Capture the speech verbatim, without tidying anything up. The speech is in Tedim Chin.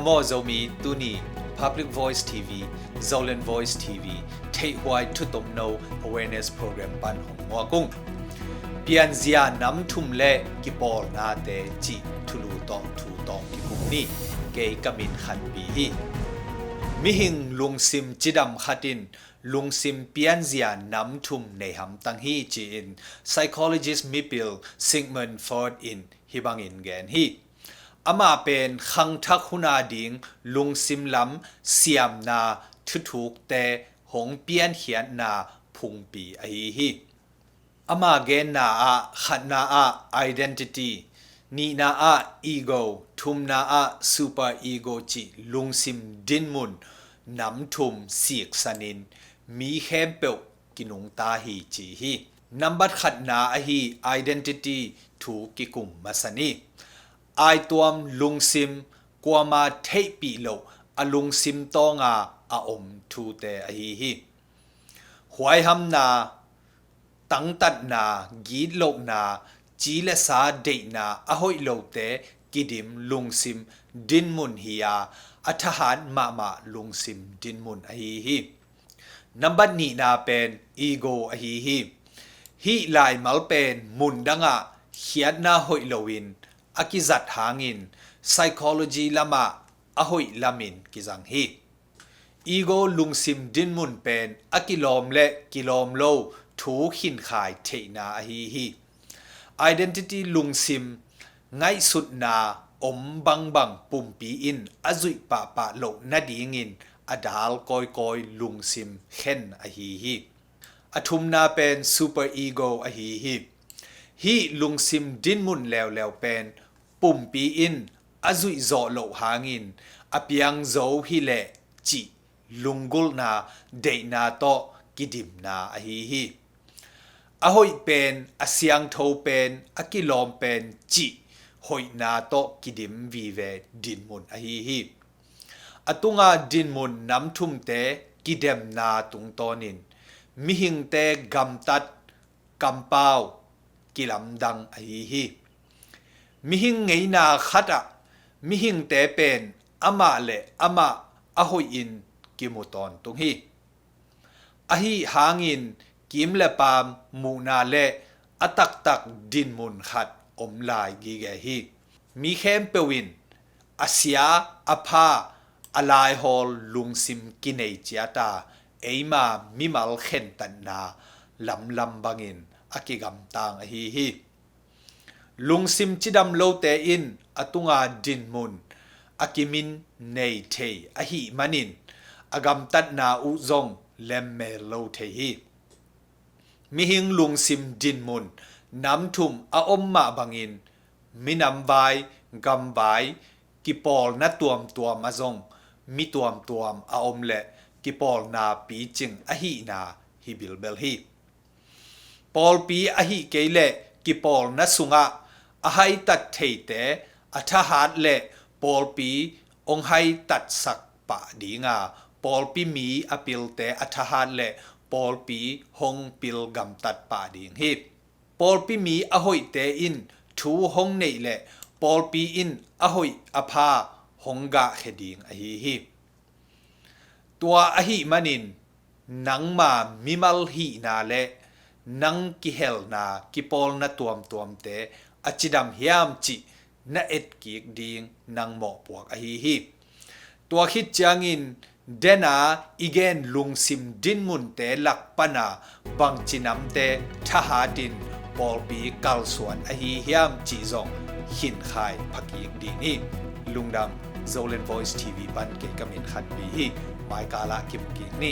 Maw Zomi, tuni Public Voice T V, Zoland Voice T V, theihhuai thutomno awareness program pan hong muak ung. Pianzia nam thum le kipawlnate cih thulu tawh thu tawh kikum ni. Kei ka min Khanpi hi. Mihing lungsim cidam khat in lungsim pianzia nam thum nei hamtang hi ci-in psychologist mipil Sigmund Freud in hih bangin gen hi. Amah pen khangthak hun a ding lungsim lam siamna thuthukte hong piankhiatna phungpi ahi hi. Ama genna ah khatna ah identity, nihna ah ego, thumna ah super ego cih lungsim dinmun nam thum siksanin mi khempeuh kinungta hi ci hi. Nambat khatna ahi identity thu kikum masa ni. Aituam lungsim kuama theihpih loh a lungsim tawnga a om thute ahi hi. Huaihamna, tangtatna, gitlohna, ci le sa deihna a hoih lote kidim lungsim dinmun hi a, a thahat mahmah lungsim dinmun ahi hi. Nambat nihna pen ego ahi hi. Hih laimal pen mundangah khiatna hoih loin a kizat hangin psychology lamah a hoih lamin kizang hi. Ego lungsim dinmun pen a kilawm le kilawm lo thu khinkhai theihna ahi hi. Identity lungsim ngaihsutna om bangbang pumpi in a zuih pahpah loh nadingin a dal kawikawi lungsim khen ahi hi. A thumna pen super ego ahi hi. Hih lungsim dinmun leuleu pen pumpi in a zuih zawh loh hangin a piang zo hileh cih lunggulhna deihna tawh kidimna ahi hi. A hoih pen, a siangtho pen, a kilawm pen cih hoihna tawh kidim vive dinmun ahi hi. A tunga dinmun nam thumte kidemna tungtawnin mihingte gamtat kampau kilamdang ahi hi. Mihing ngeina khatah mihingte pen amah le amah a hoihin kimu tawntung hi. Ahi hangin kim le paam muhna le a taktak dinmun khat om lai gige hi. Mi khempeuh in a sia, a pha, a laihawl lungsim kinei ciata eima mimal khentatna lamlam bangin a kigamtang ahi hi. Lungsim cidam lote in a tunga dinmun a kimin nei thei ahih manin a gamtatna uh zong lemmel lo thei hi. Mihing lungsim dinmun nam thum a om mah bangin minam vai, gam vai, kipawlna tuamtuam ah zong mi tuamtuam a om le kipawlna picing ahihna hi bilbel hi. Pawlpi ahih kei leh kipawlna sungah a haitat theite a thahat le pawlpi hong haitatsak pah dinga, pawlpi mi a pilte a thahat le pawlpi hong pil gamtat pah ding hi. Pawlpi mi a hoihte in thu hong neih le pawlpi in a hoih a pha hong gahkhia ding ahi hi. Tua ahih manin nangma mimal hihna le nang kihelna kipawlna tuamtuamte a cidam hiam cih na etkik ding nang mawhpuak ahi hi. Tua khit ciangin dena i gen lungsim dinmunte lak pana bangci namte thahatin pawlpi kalsuan ahi hiam cih zong khinkhai phakik ding hi. Lungdam. Zoland Voice T V pan kei ka min Khanpi hi. Maikalah kimu kik ni.